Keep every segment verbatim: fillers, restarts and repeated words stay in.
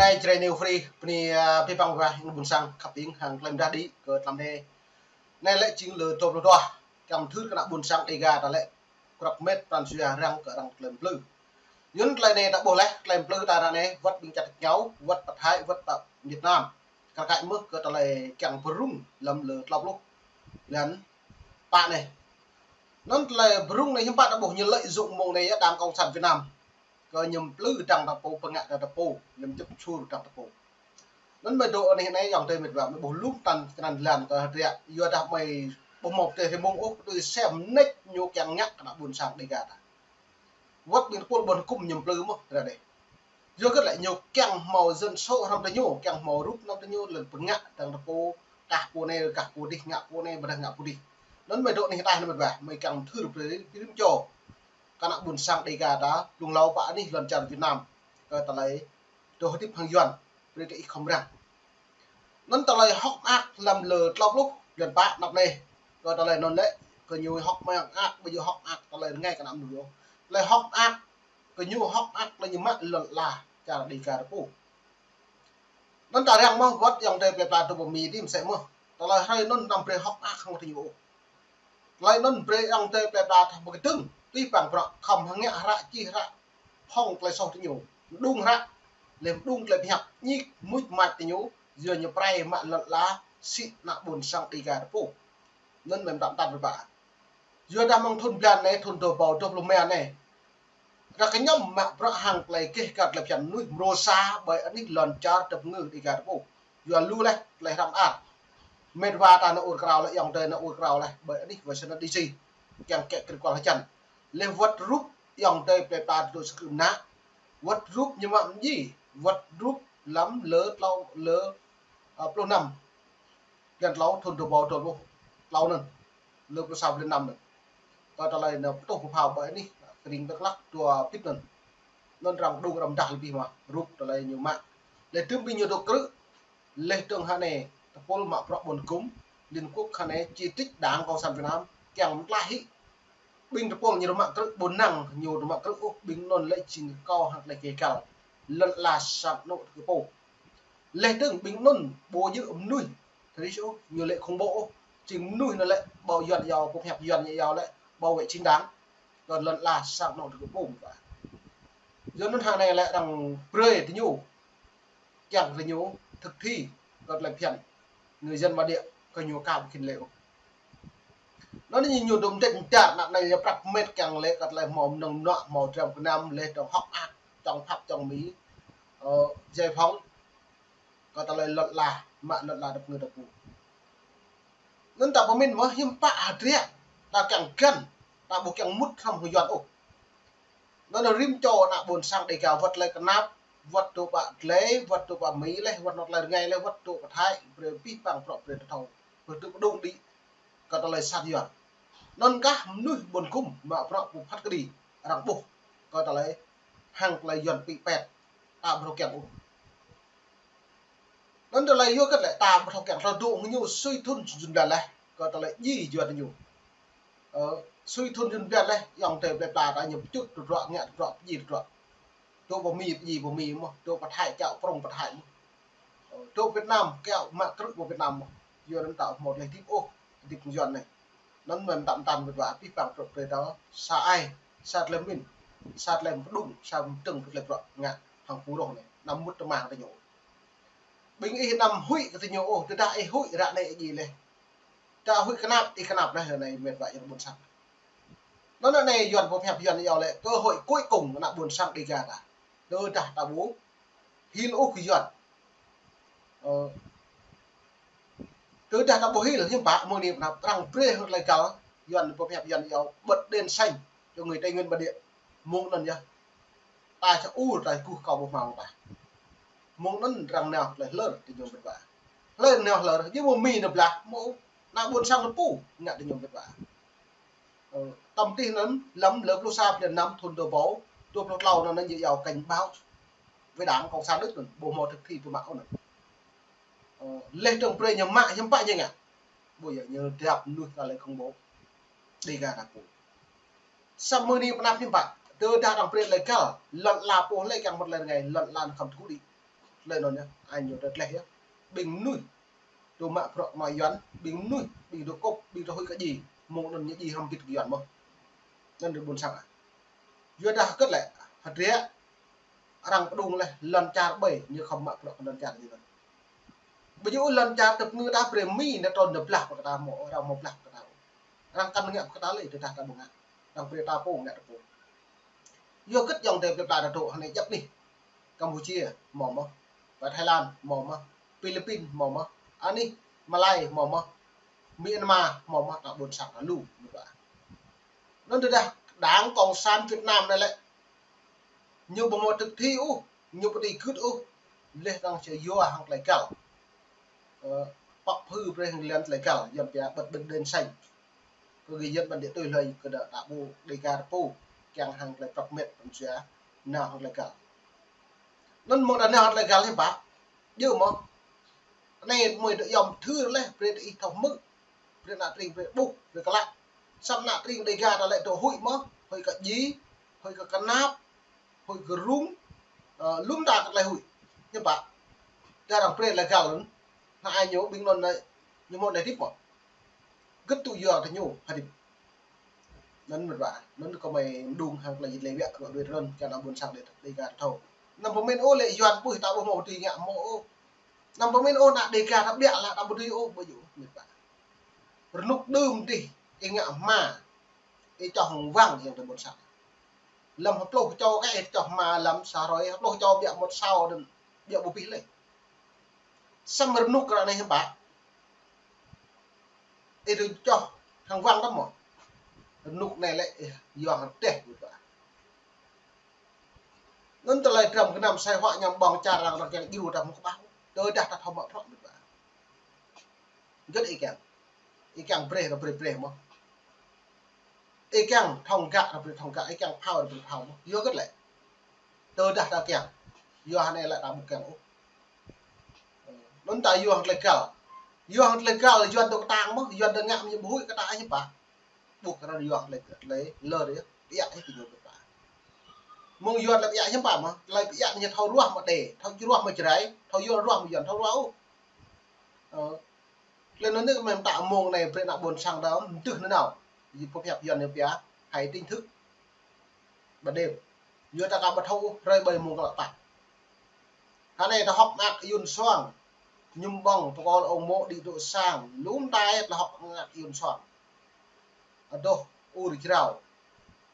Hai Jrai New Free, bơni, a, abih bang wa ƀing ƀôn sang khăp ƀing hăng tơlơi mơdah đĭ kơ tlam anai. Anai lĕ jing lơ dua pluh dua, kiăng mơthưr kơ ană ƀôn sang Dega ta lĕ krăp met pran jua arăng kơ arăng tơlơi mplư. Yua anŭn tơlơi anai ta ƀuh laih, tơlơi mplư ta ră anai, wơ̆t ƀing čar tač rơngiao, wơ̆t pơ Thái, wơ̆t pơ Việt Nam. Kar kaĭ mơ̆ kơ tơlơi kiăng pơrŭng lăm lơ tlâo pluh blan pă anai. Anŭn tơlơi pơrŭng anai hiư̆m pă ta ƀuh ñu lợi dụng mông anai yơh Đảng Cộng sản Việt Nam. Kơ ñu mplư dăng ta pô, pơngă dăng ta pô, ñu mčŭp čur dăng ta pô. Anŭn mơi dŏ anih anai ayŏng adơi met wa, mơi ƀuh lŏm tăn kơnăn lan kơ hơdră, yua dah mơi ƀuh mơ̆ tơlơi rơmông ôh, tui sem mơneč ñu kiăng ngă kơ ană ƀôn sang Dega ta. Wơ̆t ƀing tơpul ƀôn hơkŭm ñu mplư mơ̆ ră anai. Yua kơ lĕ ñu kiăng hmâo dân số hrŏm tơ ñu, kiăng hmâo rup hrŏm tơ ñu, lŏn pơngă dăng ta pô, kah pô anai, kah pô adih, ngă pô anai, ƀôdah ngă pô adih. Anŭn mơi dŏ anih ataih anŭn met wa, mơi kiăng mơthưr brơi rĭm čô kơ ană ƀôn sang Dega ta, blung hlâo pă anih lŏn čar Việt Nam, kơ tơlơi dŏ hơdip hăng Yuan, brơi kơ ih khŏm răng. Anŭn tơlơi hơ̆k mơak lăm lơ tlâo pluh blan pă anăp anai. Kơ tơlơi anŭn lĕ, kơ ñu hơ̆k mơak, ƀu djơ̆ hơ̆k mơak tơlơi rơngai kơ ană mơnuih. Tơlơi hơ̆k mơak, kơ ñu hơ̆k mơak tơlơi ñu mă lŏn ala čar Dega ta pô. Anŭn ta răng mơ̆ wơ̆t ayŏng adơi plơi pla dŏ pơ Mi adih mơsĕ mơ̆. Tơlơi hrơi anŭn anăm brơi hơ̆k mơak hăng tơ ñu ôh. Tơlơi anŭn brơi ayŏng adơi plơi pla thâo pơkơdơ̆ng, tui păng bruă khŏm hơngă hră čih hră, phŏng tơlơi soh tơ ñu. Mđung hră, lĕ mđung tơlơi pơhiăp, ñik muč mač tơ ñu, yua ñu pơrai mă lŏn ala, sĭ ană ƀôn sang Dega ta pô. Anŭn mơ̆ mơtam tăn pơpă. Yua dah mơ̆ng thŭn blan anai, thŭn dua ƀâo dua pluh rơma anai. Ră kơ ñu mă bruă hăng tơlơi gêh găl tơlơi phiăn mơnuih mrô sa ƀơi anih lŏn čar tơpơngư Dega ta pô. Yua lu laih tơlơi hrăm ar. Met wa ta nao ur krao laih, ayŏng adơi nao ur krao laih ƀơi anih Washington D C. Kiăng kĕ krĭ kual hơjăn. Lĕ wơ̆t rup ayŏng adơi plơi pla dŏ sơkrư̆ mơnă. Wơ̆t rup ñu mă mơñi. Wơ̆t rup lăm lơ tlâo, lơ, a, pluh năm blan tlâo thŭn dua ƀâo dua pluh tlâo anŭn, lơ pluh sa blan năm anŭn. Kơ tơlơi nao pơtuh pơphao ƀơi anih, kơring Dak Lak dua pit anŭn. Anŭn arăng đung arăng dah lĕ bih mơ̆, rup tơlơi ñu mă. Lĕ tơm ƀing ñu dŏ krư̆, lĕ tơ̆ng hơnai, tơpul mă bruă ƀôn hơkŭm, Liên Quốc hơnai, chỉ trích Đảng Cộng sản Việt Nam, kiăng mơtlaih hĭ. Ƀing tơpul ñu rơmă krư̆ ƀu năng, ñu rơmă krư̆ ôh, ƀing anŭn lĕ jing kâo hăng tơlơi gêh găl. Lŏn ala sang anŏ tơ kơ pô. Lĕ tơ̆ng ƀing anŭn ƀu djơ̆ mơnuih terrorist ôh, ñu lĕ khủng bố ôh. Jing mơnuih anŭn lĕ ƀâo Yuan iâu, pơhiăp Yuan iâu lĕ bảo vệ chính đáng. Kơ lŏn ala sang anŏ tơ kơ pô mơ̆. Yua anŭn hơnai lĕ arăng brơi tơ ñu, kiăng tơ ñu thực thi kơ tơlơi phiăn người dân bản địa kơ ñu kâo ƀu khĭn lĕ ôh. Anŭn ñu ñu dŏ mơdĕč mơdar, anăp anai ñu prăp met kiăng lĕ kơ tơlơi hmâo mơnơ̆ng mơnuă, hmâo dram gơnam lĕ dŏ hơ̆k mơak, čŏng phap čŏng Mi, ơ, giải phóng. Kơ tơlơi lŏn ala, mă lŏn ala tơpơngư ta pô. Anŭn ta pơmĭn mơ̆ hiư̆m pă hơdră, ta kiăng găn, ta ƀu kiăng mŭt hrŏm hăng Yuan ôh. Anŭn rĭm čô ană ƀôn sang Dega wơ̆t tơlơi kơnap, wơ̆t dŏ pơ Thái, wơ̆t dŏ pơ Mi laih, wơ̆t nao tơlơi rơngai laih, wơ̆t dŏ pơ Thái, brơi abih bang bruă brơi ta thâo. Brơi tŭ pơdŏng đĭ kơ tơlơi sat Yuan. Anŭn kah mơnuih ƀôn hơkŭm mă bruă pơphat kơđi arăng ƀuh kơ tơlơi hăng tơlơi Yuan pĭ pet, ta ƀu thâo kiăng ôh. Anŭn tơlơi yua kơ tơlơi ta ƀu thâo kiăng, tơlơi dŏ hăng ñu sui thŭn jŭn blan laih, kơ tơlơi djai Yuan ñu. Ơ, sui thŭn jŭn blan laih, ayŏng adơi plơi pla ta ñu pơčŭt tơdruă, ngă tơdruă, pơdjai tơdruă. Dŏ pơ Mi, pơdjai pơ Mi mơ̆, dŏ pơ Thái, kiaŏ prŏng pơ Thái mơ̆. Ơ, dŏ Việt Nam, kiaŏ mă krư̆ pơ Việt Nam mơ̆. Yua anŭn ta ƀu hmâo tơlơi hơdip ôh, hơdip Yuan anai. Anŭn mơ̆ mơtam tăn met wa abih bang bruă brơi ta sa ai, sa tơlơi pơmĭn, sa tơlơi pơdŏng, sa pơdŏng kơ tơlơi bruă ngă hăng pơrŏng anai. Anăm mŭt tơmang tơ ñu. Ƀing ih anăm huĭ kơ tơ ñu ôh, tơdah ih huĭ ră anai ih djai laih. Tơdah huĭ kơnap, ih kơnap laih ră anai met wa ayŏng ƀôn sang. Anŭn anai Yuan pơhiăp Yuan iâu lĕ cơ hội cuối cùng ană ƀôn sang Dega ta. Tơdah ta ƀu hil ôh kơ Yuan. Ơ, tơdah ta ƀu hil hiư̆m pă mơ̆ng anai pơ anăp arăng brơi hơ̆t tơlơi găl, Yuan pơhiăp Yuan iâu bật đèn xanh cho người Tây Nguyên bản địa. Mơ̆ng anŭn yơh. Ta sa ur ta kuh kâo ƀu hmâo ta. Mơ̆ng anŭn arăng nao tơlơi hlơr tơ ñu met wa. Hlơi nao hlơr, yua mơ̆ Mi nao blah, mơ̆ ană ƀôn sang ta pô ngă tơ ñu met wa. Ơ, tơm tih anŭn, lăm lơ pluh sa blan năm thŭn dua ƀâo dua pluh tlâo anŭn, anŭn ñu iâu cảnh báo với Đảng Cộng sản Đức anŭn, ƀu hmâo thực thi pơmă ôh anŭn. Ơ, lĕ tơ̆ng brơi ñu mă hiư̆m pă ñu ngă. Ƀu djơ̆ ñu drap mơnuih kơ tơlơi khủng bố Dega ta pô. Samơ̆ anai pơ anăp hiư̆m pă, tơdah arăng brơi tơlơi găl, lŏn ala pô lĕ kiăng mŭt tơlơi rơngai, lŏn ala anŭn khŏm tơgŭ đĭ. Tơlơi anŭn yơh, ai ñu tơlơi yơh. Ƀing mơnuih dŏ mă bruă kơ ană Yuan, ƀing mơnuih, ƀing dŏ kŏp, ƀing dŏ huĭ kơ djai, mơ̆ng anŭn ñu djai hrŏm hơbĭt kơ Yuan mơ̆n. Anŭn dŏ ƀôn sang ah. Yua dah hơget lĕ, hơdră, arăng pơdŏng leh, lŏn čar ƀai, ñu khŏm mă bruă kơ lŏn čar ñu. Ƀu djơ̆ lŏn čar tơpơngư đah brơi Mi, ñu trŭn ñu blah pơ kơ ta mơ̆, arăng mơ̆ blah pơ kơ ta. Arăng kăn ngă pơ kơ ta lĕ, tơdah ta ƀu ngă. Arăng brơi ta pô, ngă ta pô. Yua hơget yŏng tơi plơi pla ta dŏ, hơnai djăp anih. Campuchia, hmâo mơ̆n. Pơ Thái Lan, hmâo mơ̆n. Philippines, hmâo mơ̆n. Anih, Malai, hmâo mơ̆n. Myanmar, hmâo mơ̆n. Ană ƀôn sang ta lu, ñu ƀă. Anŭn tơdah Đảng Cộng sản Việt Nam anai lĕ, ñu ƀu hmâo thực thi ôh, ñu ƀu tui gưt ôh, leh anŭn či yua hăng tơlơi găl. Ơ, pŏk phư brơi hăng lŏn tơlơi găl, Yuan pia bật bật đèn xanh. Kơ gơ̆ Yuan ƀăn đĭ tui hlơi kơ đa ta ƀu Dega ta pô, kiăng hăng tơlơi prăp met pơnsia, nao hăng tơlơi găl. Anŭn mơ̆ng ta nao hăng tơlơi găl hiư̆m pă, djơ̆ mơ̆n. Anai mơi dŏ yom thưr leh, brơi ta ih thâo hmư̆, brơi ană tring brơi ƀuh, brơi klă. Samơ̆ ană tring Dega ta lĕ dŏ huĭ mơ̆n, huĭ kơ djai, huĭ kơ kơnap, huĭ kơ rŭng, ơ, lŏm ta kơ tơlơi huĭ. Hiư̆m pă, tơdah arăng brơi tơlơi găl anŭn, ană ai ñu ƀing anŭn anai, ñu hmâo tơlơi hơdip mơ̆n. Hơget tŭ yua tơ ñu hơdip. Anŭn mơ̆n ƀă, anŭn kơmơi mơdung hăng tơlơi jĭt lĕ biă kơ đuaĭ anŭn, kiăng ană ƀôn sang Dega ta thâo. Anăm pơmĭn ôh lĕ Yuan puih ta ƀu hmâo tui ngă hmâo ôh. Anăm pơmĭn ôh ană Dega ta biă lă ta ƀu tui ôh, ƀu djơ̆, mĭt ƀă. Rơnŭk đưm dih, ih ngă hma, ih čoh hăng wang yŏng tơi ƀôn sang. Lăm hơpluh čô kơ ih čoh hma lăm sa hrơi, hơpluh čô biă mŭt sao đơ̆n, biă ƀu pih lĕ. Samơ̆ rơnŭk ră anai hiư̆m pă. Ih tui čoh hăng wang tơ mơ̆n. Rơnŭk anai lĕ, ih yua hăng teh, mĭt ƀă. Anŭn tơlơi dram gơnam sai họa ñăm ƀơ̆ng čar arăng, arăng kiăng djru ta mơ̆ng kơƀah. Tơdah ta thâo mă bruă, mĭt ƀă. Hơget ih kiăng. Ih kiăng brơi, arăng brơi brơi mơ̆n. Ih kiăng thŏng gak, arăng brơi thŏng gak. Ih kiăng phao, arăng brơi phao mơ̆n. Yua hơget lĕ. Tơdah ta kiăng. Yua hơnai lĕ ta ƀu kiăng ôh. Anŭn ta yua hăng tơlơi găl. Yua hăng tơlơi găl, Yuan dŏ kơtang mơ̆n, Yuan dŏ ngă mơ̆ ñu ƀu huĭ kơ ta hiư̆m pă. Ƀuh kơ anŭn yua tơlơi, tơlơi lơ dih, pơiă hĭ kơ ñu pơpă. Mơ̆ng yua tơlơi pơiă hiư̆m pă mơ̆n, tơlơi pơiă ñu thâo ruah mơ̆ đe, thâo ruah mơ̆ Jrai, thâo yua ruah mơ̆ Yuan, thâo ruah ôh. Ơ, tơlơi anŭn anai mơ̆n ta mơ̆ng anai brơi ană ƀôn sang ta, mơdưh nanao. Yua pơhiăp Yuan ñu pia, hãy tỉnh thức. Ban đêm. Yua ta ka ƀu thâo ôh, hrơi ƀơi mông klă pă. Hơnai ta hơ̆k mơak Yuan soang. Mơñum ƀơ̆ng, pơkŏl ong mŏ đĭ dŏ sang. Lŏm ta ta hơ̆k mơak Yuan soang. Adoh, ur jrao.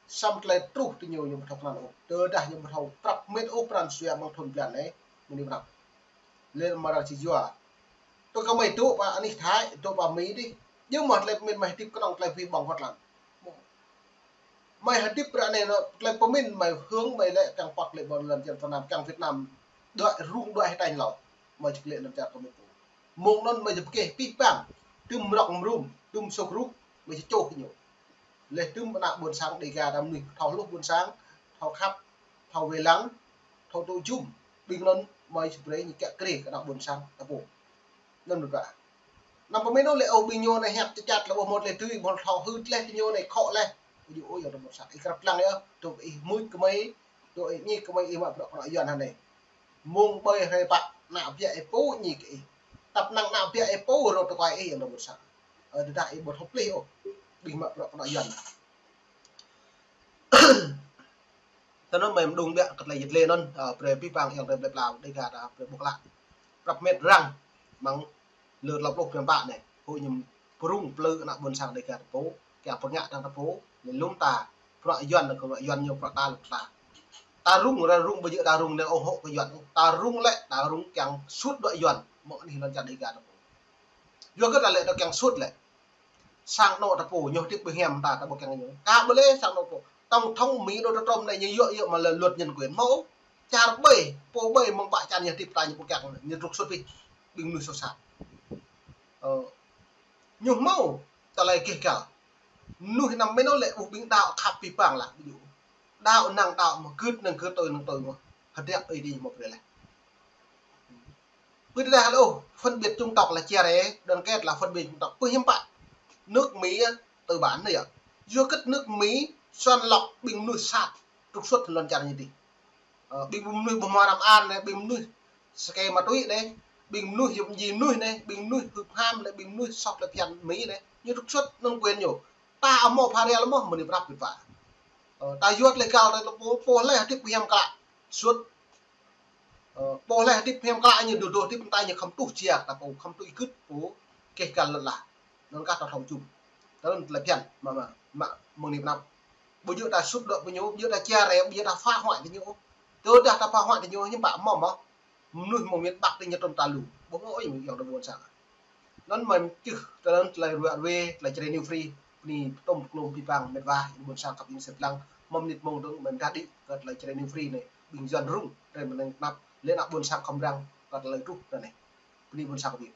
Samơ̆ tơlơi truh tơ ñu ñu ƀu thâo pran ôh. Tơdah ñu ƀu thâo prăp met ôh pran jua mơ̆ng thun blan anai. Mơni prăp. Lĕ mơ̆ arăng či yua. Tơ kơmơi dŏ pơ anih Thái, dŏ pơ Mi dih. Djơ̆ mơ̆ tơlơi pơmĭn mơi hơdip kơnơ̆ng tơlơi pơhiăp ƀơ̆ng wơ̆t lăng. Mơi hơdip ră anai anŭn, tơlơi pơmĭn mơi hơ̆ng mơi lĕ kiăng pŏk lĕ ƀôn lan čar Việt Nam, kiăng Việt Nam. Đuaĭ rŭng đuaĭ hơtai hlâo. Mơi či klĕ lŏn čar kơmơi pô. Mơ̆ng anŭn mơi či pơkeh pih pang. Tŭm rŏk mrŭm, tŭm sŏk rŭk, mơi či čoh kơ ñu. Leh tŭm ană ƀôn sang Dega ta mơnuih thâo hluh ƀôn sang, thâo khăp, thâo wai lăng, thâo tŭ jum, ƀing anŭn mơi či brơi ñu kiă kriê kơ ană ƀôn sang ta pô. Anŭn mơ̆n ƀă. Anăm pơmĭn ôh lĕ ôh ƀing ñu anai hiăp čơčat lĕ ƀu hmâo tơlơi tui, ƀu thâo hưt leh tơ ñu anai khŏ leh. Ƀu djơ̆ ôh yua tơ ƀôn sang. Ih krăp lăng yơh, tơdah ih mŭt kơmơi, tơdah ih ñi kơmơi ih mă bruă kơ ană Yuan hơnai. Mơ̆ng ƀơi hrơi pă, ană biă ih pô ñi kơ ih. Tăp năng ană biă ih pô rŏt tơkuai ih yua tơ ƀôn sang. Ơ, tơdah ih ƀu thâo plih ôh, ƀing mă bruă kơ ană Yuan. Tơ anŭn mơi mơdung biă kơ tơlơi jĭt lĕ anŭn, ơ, brơi pih pang yŏng tơi plơi pla Dega ta brơi ƀuh klă. Prăp met răng, mơ̆ng lơ tlâo pluh blan pă anai. Huĭ ñu pơrŭng plư ană ƀôn sang Dega ta pô, kiăng pơngă ta pô, lĕ lŏm ta, bruă Yuan kơ bruă Yuan ñu bruă ta lĕ ta. Ta rŭng, ră rŭng ƀu djơ̆ ta rŭng anai ủng hộ kơ Yuan. Ta rŭng lĕ, ta rŭng kiăng sut bruă Yuan, mơ̆ng anih lŏn čar Dega ta pô. Yua kơ ta lĕ ta kiăng sut lĕ. Sang anŏ ta pô, ñu hơdip ƀơi hiam ta, ta ƀu kiăng ñu. Ka ƀu lĕ sang anŏ pô. Tổng thống Mi Donald Trump anai ñu yua yua mă lĕ luật nhân quyền hmâo. Čar ƀai, pô ƀai mơ̆ng pă čar ñu hơdip ta ñu ƀu kiăng, ñu trŭk sut pih. Ƀing mơnuih soh sat. Ơ, ñu hmâo tơlơi keh kal. Mơnuih anăm mĭn ôh lĕ ƀuh ƀing đaŏ khăp pih pang lah, ƀu djơ̆. Đaŏ năng đaŏ mơ̆, gưt năng gưt, tui năng tui mơ̆. Hơdră ơi dih mơ̆ brơi leh. Ƀu tơdah lĕ ôh, phân biệt chủng tộc là chia rẽ, đoàn kết là phân biệt chủng tộc. Pơ hiư̆m pă nước Mỹ tư bản anai yơh. Yua hơget nước Mỹ chọn lọc ƀing mơnuih sat, trục xuất lŏn čar ñu dih. Ơ, ƀing mơnuih ƀu hmâo răm an anai, ƀing mơnuih Sơkê ma tui anai, ƀing mơnuih yôm ji mơnuih anai, ƀing mơnuih hưp ham anai, ƀing mơnuih soh tơlơi phiăn Mi anai, ñu trục xuất anŭn quyền ñu. Ta ƀu hmâo phara lơi mơ̆n, mơ̆ng anai pơrăp ƀit wa. Ơ, ta yua tơlơi găl ta pô, pô lĕ hơdip hiam klă. Sut. Ơ, pô lĕ hơdip hiam klă ñu dŏ dŏ hơdip ta ñu khŏm tuh jia, ta pô khŏm tuh ikut pô, keh găl lŏn lah. Anŭn kah ta thâo jum. Tơlơi phiăn, mă, mă, mă, mơ̆ng anai pơrăp. Ƀu djơ̆ ta sut dŏ pơ ñu, ƀu djơ̆ ta chia rẽ, ƀu djơ̆ ta phá hoại tơ ñu. Tơdah ta phá hoại tơ ñu, ñu ƀu hmâo mơ̆n. Mơnuih mơ̆ng miền Bắc tơ ñu trŭm ta lu. Ƀu hmâo ôh ñu yŏng tơ ƀôn sang. Anŭn mơ̆n čih tơlơi, tơlơi ruă ruê, tơlơi Jrai New Free, bơni pơtŭm pơklŭm pơpă mĕt wa, ƀôn sang khăp ing sĭt lăng, mơ̆ng mơnit mơ̆ng dơ̆ng mơ̆n ta đĭ, kơ tơlơi Jrai New Free anai, ƀing Yuan rŭng, rai mơnăng tơnap, lĕ ană ƀôn sang khŏm răng, kơ tơlơi truh anai. Bơni ƀôn sang khăp ing.